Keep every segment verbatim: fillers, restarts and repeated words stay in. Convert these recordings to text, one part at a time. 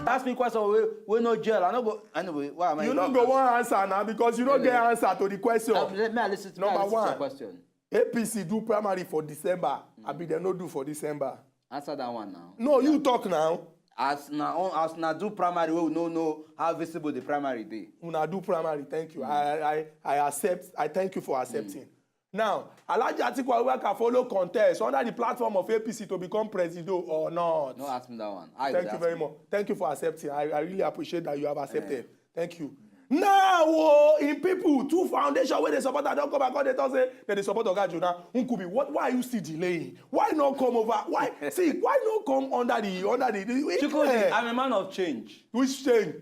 Ask me question wey wey no gel. I no go anyway. Why am I? You no go wan answer now because you no get answer to the question. Now, let me listen to me. Number listen to your one, question. A P C do primary for December. Abi dem no do for December? Answer that one now. No, you talk now. As na on as na do primary wey we no know how visible the primary dey. Una do primary, thank you. I I I accept. I thank you for accepting. Now, Alhaji Atiku Abubakar follow contest under the platform of A P C to become presido or not? No ask me that one. How you go dey ask me? Thank you very much. Thank you for accepting. I, I really appreciate that you have accepted. Thank you. Now, oh, in people, two foundation wey dey support am don come back, come dey talk say dem dey support Oga Jonah Nkubi. What? Why are you still delaying? Why not come over? Why? See, why not come under the under the? the Chukwudi, I'm a man of change. Which change?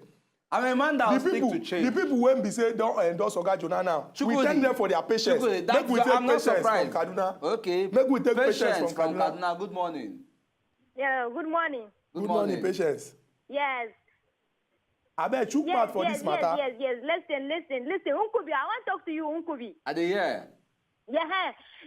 I'm a man that will stick to change. The people wey be say don endorse Oga Jonah now, we thank them for their patience. Chukwudi, that's why I'm not surprised. Make we take patience from Kaduna. Okay. Make we take patience from Kaduna. Good morning. Yeah, good morning. Good morning, Patience. Yes. Abeg, chook mouth for this matter. Yes, yes, yes. Listen, listen, listen. Nkubi, I wan talk to you, Nkubi. I dey hear. Yeah,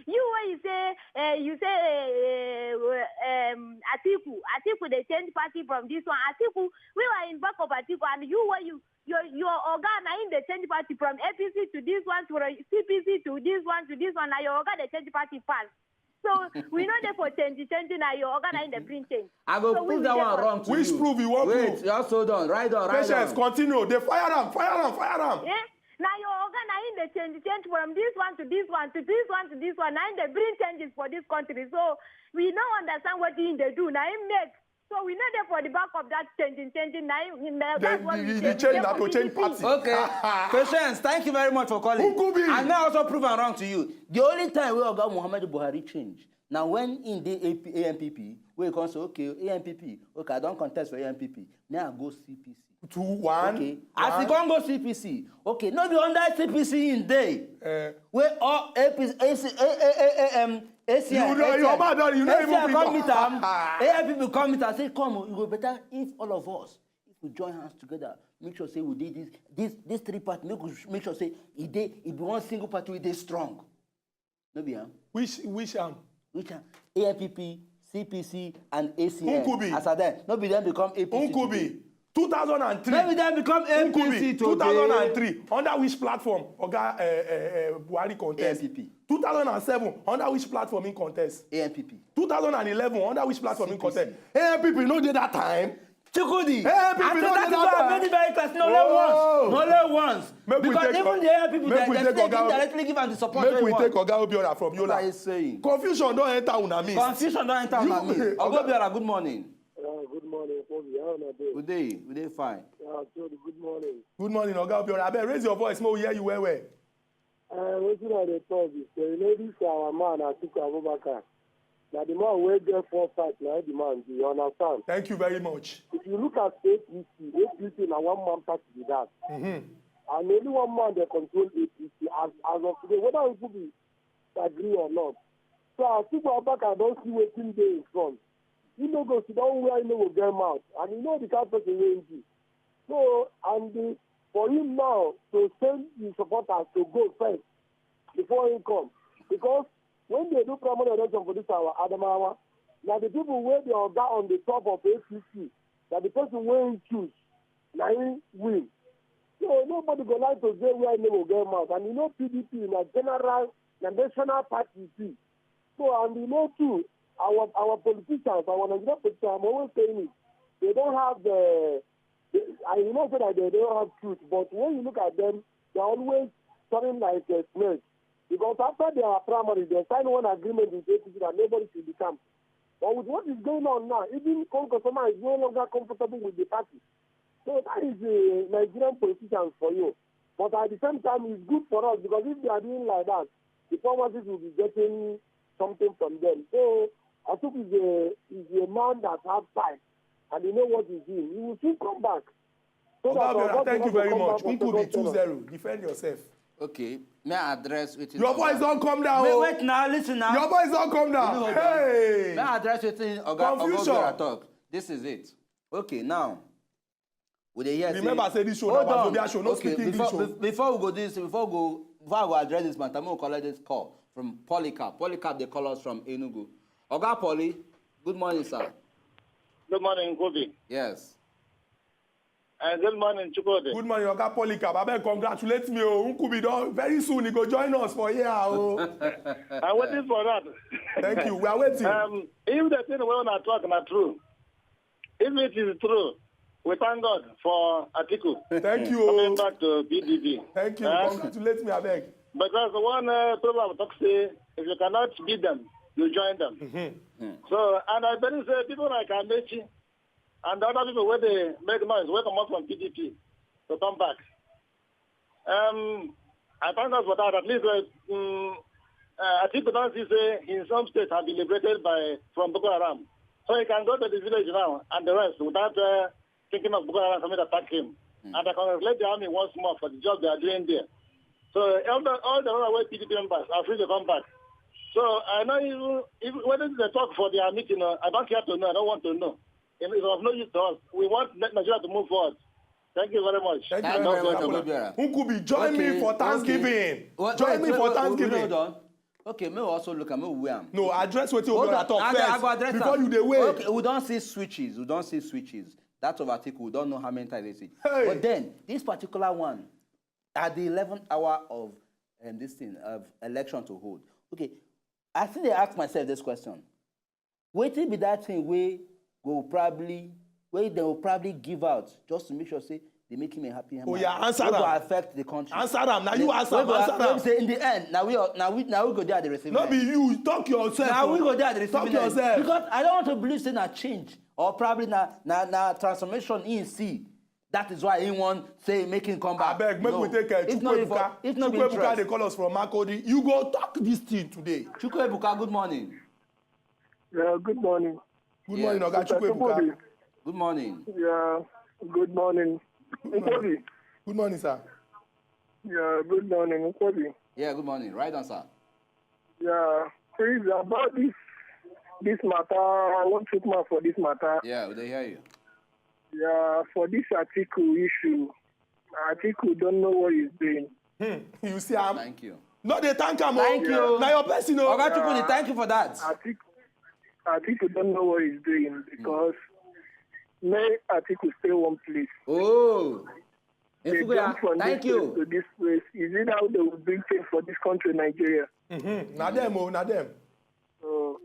you wey you say, uh, you say uh, uh, um, Atiku, Atiku dey change party from this one. Atiku, we were in back of Atiku, and you wey you your your oga na him dey change party from A P C to this one to C P C to this one to this one. Na your oga dey change party pass. So we no dey for change, change na your oga na him dey bring change. I go prove that one wrong to you. Which proof you wan prove? Wait, just hold on, ride on, ride on. Patience, continue. Dey fire am, fire am, fire am. Yeah? Na your oga na him dey change, change from this one to this one to this one to this one. Na him dey bring changes for this country. So we no understand wetin him dey do. Na him make. So we no dey for the back of that changing, changing. Na him, him, that's what we change. The change na to change party. Okay. Patience, thank you very much for calling. Nkubi. And may I also prove am wrong to you. The only time wey Oga Muhammadu Buhari change na when he dey A P, A N P P, wey he come say, okay, A N P P, okay, I don contest for A N P P. May I go C P C? Two one. Okay. As he come go C P C, okay, no be under C P C him dey. Eh. Wey all A P C, A C, A, A, A, A, um, A C I, you know, A C I, your man don, you know, A C I even come meet am. A I P P come meet am, say, come, you go better if all of us, if we join hands together, make sure say we dey this, this, this three party, make we make sure say e dey, e be one single party wey dey strong. No be am? Which, which am? Which am? A I P P, C P C, and A C N. Nkubi. As I dey, no be dem become A P C today. Nkubi. Two thousand and three. No be dem become A P C today. Nkubi, two thousand and three. Under which platform Oga, eh, eh, eh, Buhari contest? A N P P. Two thousand and seven. Under which platform he contest? A N P P. Two thousand and eleven. Under which platform he contest? C P C. A N P P no dey that time. Chukwudi, I say that is why I made it very clear. No, only once. No, only once. Because even the A I P P, they, they still indirectly give am the support wey he want. Make we take Oga Obiora from Yola. What are you saying? Confusion don enter una midst. Confusion don enter una midst. Oga Obiora, good morning. Yeah, good morning, Kobe. How una dey? We dey, we dey fine. Yeah, Tony, good morning. Good morning, Oga Obiora. Abeg, raise your voice, make we hear you well well. Uh, wetin I dey talk be say, you know, this our man Atiku Abubakar, na the man wey get four fight, na the man, do you understand? Thank you very much. If you look at A P C, A P C na one man party be that. Mm-hmm. And only one man dey control A P C as, as of today, whether Nkubi agree or not. So Atiku Abubakar don see wetin dey in front. He no go sit down where he no go get mouth, and he know the kind person wey he be. So, and the, for him now to send the supporters to go first before he come, because when they do primary election for this our Adamawa, na the people wey dey oga on the top of A P C, na the person wey he choose, na he win. So nobody go like to dey where he no go get mouth, and you know P D P na general, na national party e be. So, and you know too, our, our politicians, our Nigerian politicians, I'm always saying it, they don't have the, the, I will not say that they don't have truth, but when you look at them, they're always sounding like a snake. Because after their primary, they sign one agreement with A P C that nobody should become. But with what is going on now, even Kwankwaso is no longer comfortable with the party. So that is the Nigerian politicians for you. But at the same time, it's good for us, because if they are doing like that, the formations will be getting something from them. So Atiku is a, is a man that has fight, and he know what he's doing. He will soon come back. So Oga Obiora, thank you very much. Nkubi two zero. Defend yourself. Okay, may I address wetin Your voice don come down. Wait, wait now, listen now. Your voice don come down. Hey! May I address wetin Oga Obiora talk? This is it. Okay, now, We dey hear say Remember say this show na Hold on. Wazobia show, no Okay, speak English before, o. be- before we go this, before we go this, before I go address this matter, make we collect this call from Polycarp. Polycarp dey call us from Enugu. Oga Poly, good morning, sir. Good morning, Nkubi. Yes. And good morning, Chukwudi. Good morning, Oga Polycarp. Abeg, congratulate me o. Nkubi don, very soon he go join us for here o. I'm waiting for that. Thank you. We are waiting. Um, if the thing we want to talk na true, if it is true, we thank God for Atiku Thank you coming o. Back to P D P. Thank you. Huh? Congratulate me, abeg. Because one uh, proverb talks say, if you cannot beat them, you join them. Mm-hmm. So, and I believe say people like Amechi and other people where they make noise, wake them up from P D P to come back. Um, I thank God for that. At least, uh, um, uh, I think don't see say in some states have been liberated by from Boko Haram, so he can go to the village now and the rest without uh, thinking of Boko Haram coming to attack him. And I congratulate the army once more for the job they are doing there. So all the all the other way P D P members are free to come back. So I know even, even whether they talk for their meeting, uh, I don't care to know. I don't want to know. It is of no use to us. We want Nigeria to move forward. Thank you very much. Thank Thank you you very very much, much, Abuja. Abuja. Nkubi, join Okay, me for okay. Thanksgiving. What- Join me wait, for wait, wait, Thanksgiving. Hold on. Okay, make we also look at, make we weigh am. No, address wetin Hold Obiora on, talk I, I first go address before am. You dey wait. Okay, we don see switches. We don see switches. That of Atiku, we don't know how many times they switch. Hey. But then, this particular one, at the eleventh hour of um, this thing, of election to hold. Okay, I still dey ask myself this question. Wetin be that thing wey go probably, wey dem go probably give out just to make sure say they make him a happy man? Oh, yeah, answer Wey go am. Affect the country. Answer am. Na you answer Wey am. go Answer wey be am. Say in the end, na we, na we, na we go dey at the receiving No be end. You talk yourself. Na O. We go dey at the receiving Talk end. Yourself. Because I don't want to believe say na change or probably na na na transformation in see. That is why he want say make him come back. Abeg, make No. We take uh, If not be Chukwuebuka. for- if not be Chukwuebuka interest. Dey call us from Makurdi. You go talk this thing today. Chukwuebuka, good morning. Yeah, good morning. Good Yes. morning, Oga Mister Chukwuebuka. Chukwudi. Good morning. Yeah, good morning. Nkobi. Good morning, sir. Yeah, good morning, Nkobi. Yeah, good morning. Right on, sir. Yeah, please, about this this matter, I want to come out for this matter. Yeah, we dey hear you. Yeah, for this Atiku issue, Atiku don't know what he's doing. Hmm. You see am. Thank you. No, dey thank am. O. Thank you. Na your person o. Oga Chukwudi, thank you for that. Atiku, Atiku don't know what he's doing because make Atiku stay one place. Oh. They Efugoya, jump from thank this place you. To this place. Is it how they will bring change for this country, Nigeria? Mm-hmm. Na them o, na them. So,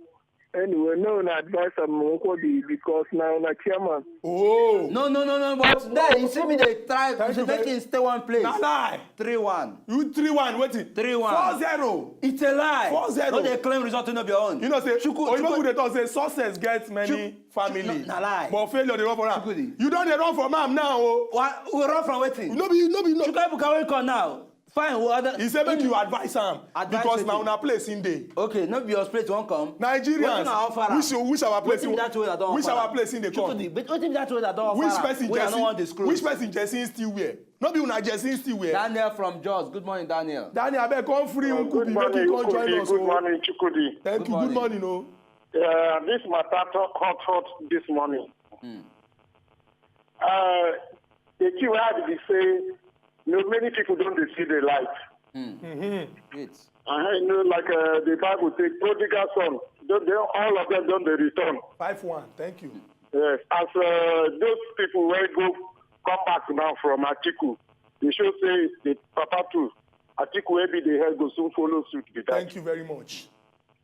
anyway, no, no advice am Nkobi because now na chairman. Oh. No, no, no, no. But then you see me, they try Thank to you make very- him stay one place. Na lie. Three one. You three one wetin? Three one. Four zero. It's a lie. Four zero. No, they claim result no be your own. You know say Chuku, Oyibo Chuku, people dey talk say success get many Chu- family. Chu- na, na lie. But failure dey run for am. Chukwudi. You don dey run for am now o. Wa- we run from wetin? No be no be no. Chukwuebuka wey come now. Fine. We other, He say make you advise am Advise because na wetin? Una place him dey. Okay, no be your place wan come. Nigerians, Wetin I offer am? which which our place Wetin be that way I don which offer our am? Place him dey come. Chukwudi, but wetin be that way I don offer Which am? Person Wey I Jesse? No wan disclose. Which person Jesse still wear? No be Una Jesse still wear. Daniel from Jos. Good morning, Daniel. Daniel, abeg come free Nkubi Good make morning, you come join Nkubi. Us Good o. Morning, Chukwudi. Thank Good you. Good morning. Morning o. Uh, this matter talk hot hot this morning. Hmm. Uh, the thing wey I be say, you know, many people don't dey see the light. Hmm. Mm-hmm. Wait. I know, like uh, the Bible say, prodigal son, don't they, all of them don't they return. Five one. Thank you. Yes, as uh, those people wey go come back now from Atiku, they show say the papa too. Atiku wey be the head go soon follow suit be that. Thank you very much.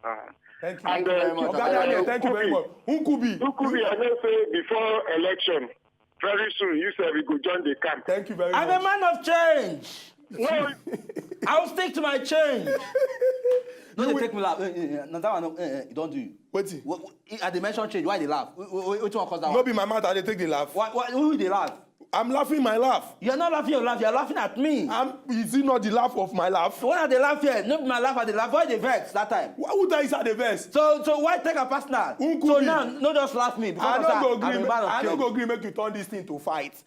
Uh, Thank you. And, Thank you uh, very much, Oga Oga Daniel, Daniel. thank you very much. Nkubi. Nkubi, I know say before election, very soon you sef you go join the camp. Thank you very I'm much. A man of change. No, I will stick to my change. No, they take me laugh. Eh, eh, eh, na that one, eh, eh, e don do you. Wetin? What, what, I dey mention change. Why they laugh? Wait, wait, wait, wetin wan cause that No one? Be my mouth I dey take dey laugh. Why, why, who they laugh? I'm laughing my laugh. You're not laughing your laugh. You're laughing at me. I'm, is it not the laugh of my laugh? When I dey laugh here, no be my laugh I dey laugh. Why they vex that time? Why would I say the verse? So, so why take a personal? Nkubi. So now, no just laugh me because I of no that go I'm a gree. man of I no change. Go gree make you turn this thing to fight.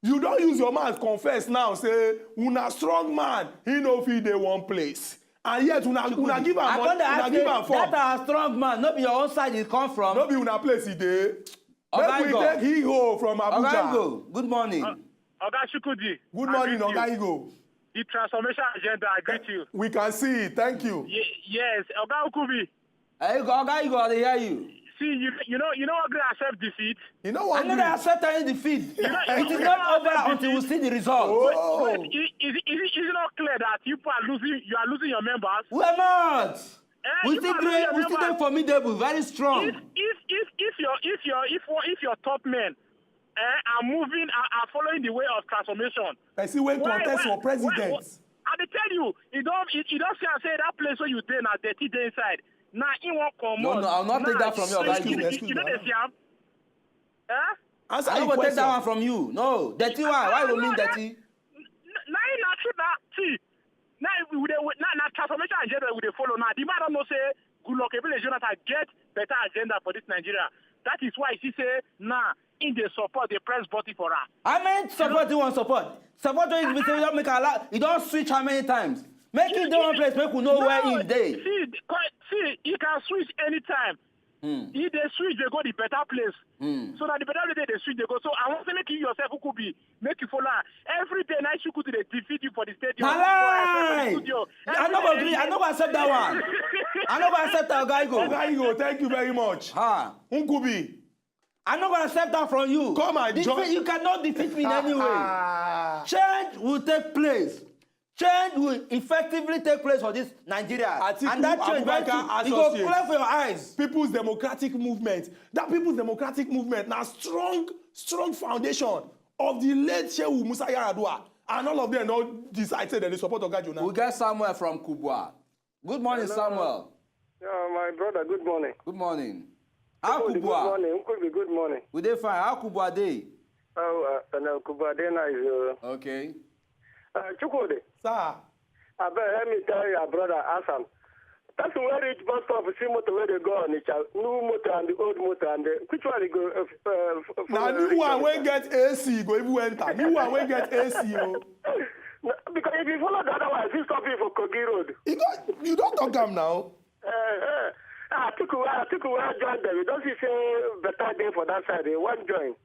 You don use your mouth confess now say Una strong man, he no fit dey one place, and yet Una Una give am I money, come dey Una ask give you, am form. That our strong man, no be your own side he come from. No be Una place he dey. Oga Make we Igor. Take hee ho from Oga Abuja. Igor, good morning. Oga Chukwudi. Good morning, Oga Igwe. The transformation agenda, I greet you. We can see it. Thank you. Ye- yes, Oga Ukubi. Hey, Oga Igwe, I dey hear you. See, you you know you know what gree accept defeat. You know what? I no dey accept any defeat. It is not over until we see the result. Oh. Is, is, is, it- is it not clear that you people are losing you are losing your members? We are not. Eh, We you still people are dey losing we your still dey members. Formidable, very strong. If if if if your if your if your if your top men eh, are moving are, are following the way of transformation. Person wey Why- contest why- for president. Why, why, I dey tell you, you don you, you don see am say that place wey you dey na dirty dey inside. Na he wan comot. No, no, I will not take that from you, Oga Igwe. You, you no dey see am. Eh? Answer I the no go take question. That one from you. No, dirty one. Why you go mean dirty? Na him na true na see. Na we dey wait- na na transformation agenda we dey follow now. The man don know say Goodluck Ebele Jonathan get better agenda for this Nigeria. That is why he say na him dey support dey press button for am. How many support you wan support? Support wey you be say you don make allow, you don switch how many times? Make him dey one place, make we know where him dey. See, co- see, he can switch anytime. He dey switch dey go the better place. So na the better place dey switch dey go. So I wan say make you yourself Ukubi make you follow am. Every day na Chukwudi dey defeat you for the stadium. Na for, uh, for the lie. studio. I no go Every agree. day- I no go accept that one. I no go accept that, Oga Igwe. Oga Igwe, thank you very much. Ha. Nkubi. I no go accept that from you. Come and This join- thing, you cannot defeat me in any way. Ah. Change will take place. Change will effectively take place for this Nigeria. Atiku And that change, Abubakar it go Associates. Clear for your eyes. People's Democratic Movement. That People's Democratic Movement na strong, strong foundation of the late Shehu Musa Yar'Adua. And all of them no decide say dem dey support Oga Jonah. We get Samuel from Kubwa. Good morning, Samuel. Yeah, my brother, good morning. Good morning. How Good Kubwa? Morning. Good, good morning. We dey fine. How Kubwa dey? Oh, uh, and, uh, Kubwa dey nice. Uh, Okay. uh, Chukwudi, Sir, abeg help me tell your brother Hassan. Person wey reach bus stop see motor wey dey go Onitsha, new motor and the old motor, and the, which one e go? Uh, uh, f- na uh, new reach one wey Onitsha? Get A C go even enter. New one wey get A C o. No, because if you follow the other one, if you stop you for Kogi Road. You don you don talk am now. Uh, uh, Atiku, Atiku, wey join them. You don see say better day for that side. They wan join.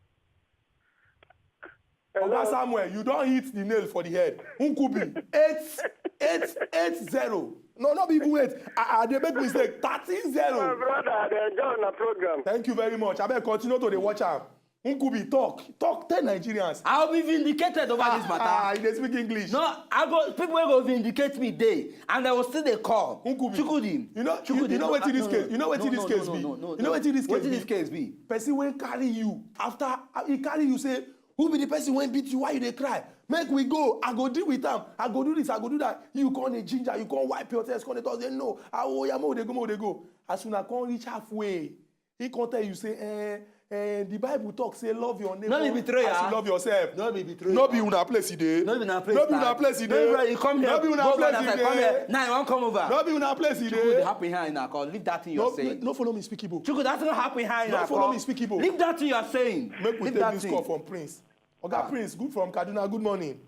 Oga Samuel, you don hit the nail for the head. Nkubi, eight, eight, eight zero. No, no be even eight. I, I dey make mistake. Thirteen My zero. brother, I dey enjoy una program. Thank you very much. Abeg continue to dey watch am. Nkubi, talk, talk, tell Nigerians. I will be vindicated over this matter. Ah, you dey speak English. No, I go people wey go vindicate me dey, and I will still dey call. Nkubi. Chukwudi. You know, you, Chukwudi, you know no, wetin no, this no, case, you know no, wetin no, this no, case no, be. no, no, You know no. wetin this case Wetin be. This case be? Person wey carry you after uh, he carry you say who be the person wey beat you, why you dey cry? Make we go. I go deal with am. I go do this. I go do that. You come dey ginger. You come wipe your tears. Come dey talk say no. Ah, oh yeah, mo dey go, mo dey go. As una come reach halfway, he come tell you say, eh, eh, the Bible talk say love your neighbor No be betrayal. As you love yourself. No be betrayal. No be una place e dey. No be una place. No be una place e dey. No be una, you come here. No be una Go place that e side, come dey. here. Now you wan come over. No be una place e Chukwudi dey. Happen here in Akko. Leave that thing you No, are saying. No follow me speak Igbo. Chukwudi, that's not happen here in No Akko. Follow me speak Igbo. Leave that thing you are saying. Make we Leave take that this thing. Call from Prince. Oga Prince, good from Kaduna. Good morning.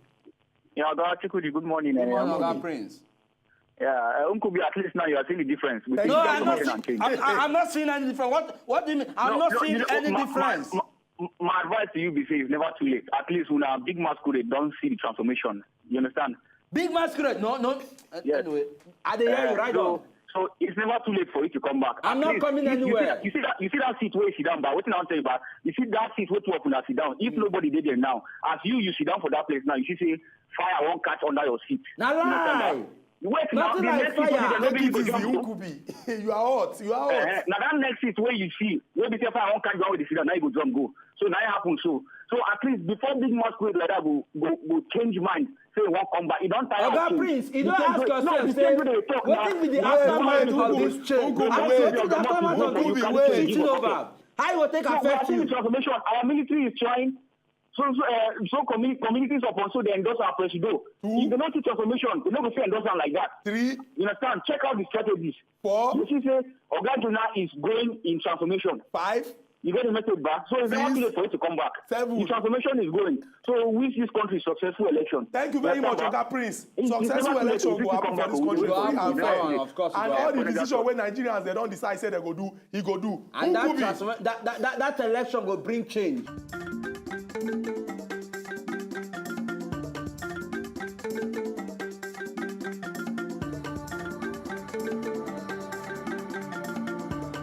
Yeah, Oga Chukwudi, good morning. Good eh, morning, I'm Oga Obi. Prince. Yeah, uh, Nkubi, at least now you are seeing the difference between No, I'm transformation not, and change. I'm, I'm not seeing any difference. What, what do you mean? I'm No, not no, seeing you know, any my, difference. My, my, my advice to you be say it's never too late. At least una big masquerade don see the transformation. You understand? Big masquerade, no, no. Uh, Yes. Anyway, I dey hear you right so, on. So it's never too late for you to come back. I'm At not least, coming you, you see anywhere. that- You see that, you see that seat where you sit down, but what I want to tell you about, you see that seat where two of una sit down. If nobody did there now, as you, you sit down for that place now, you see say fire won't catch under your seat. Na You understand lie. that? Wait now, Nothing the like next seat where fire. they Make maybe it you easy, go jump to. Nkubi. You are hot. You are hot. Eh, now that next seat where you see, where be say fire won't catch down with the sit down, now you go jump go. So now it happens so. So at least before big masquerade like that go go, go change mind, say won't come back. You don't tire Oga of change. Prince, you The don't same ask way- no, yourself, the say, same way they talk now. Wetin be the Wait, aftermath wait, of Nkubi, this change? Nkubi, I wait. Wetin be the aftermath of Nkubi, this wait. switching over? How it will take So we are affect seeing you? Transformation. Our military is trying. So so, uh, so commu- communities upon so they endorse our presido. Two. If they don't see transformation, they don't go say endorse am like that. Three, You understand? Check out the strategies. four, You see, say Oga Jonah is going in transformation. five. You get the message back. So it's never Six. Too late for it to come back. Seven. The transformation is going. So we wish this country successful election. Thank you very much, Understand, Oga Prince. It's- it's Successful never too late election for go you to happen come for back. this country. We Free will and be fair. there. Of course, And we all will. the decision wey Nigerians dem don decide say dem go do, he go do. And that, Nkubi. transform- that, that, that, that election go bring change.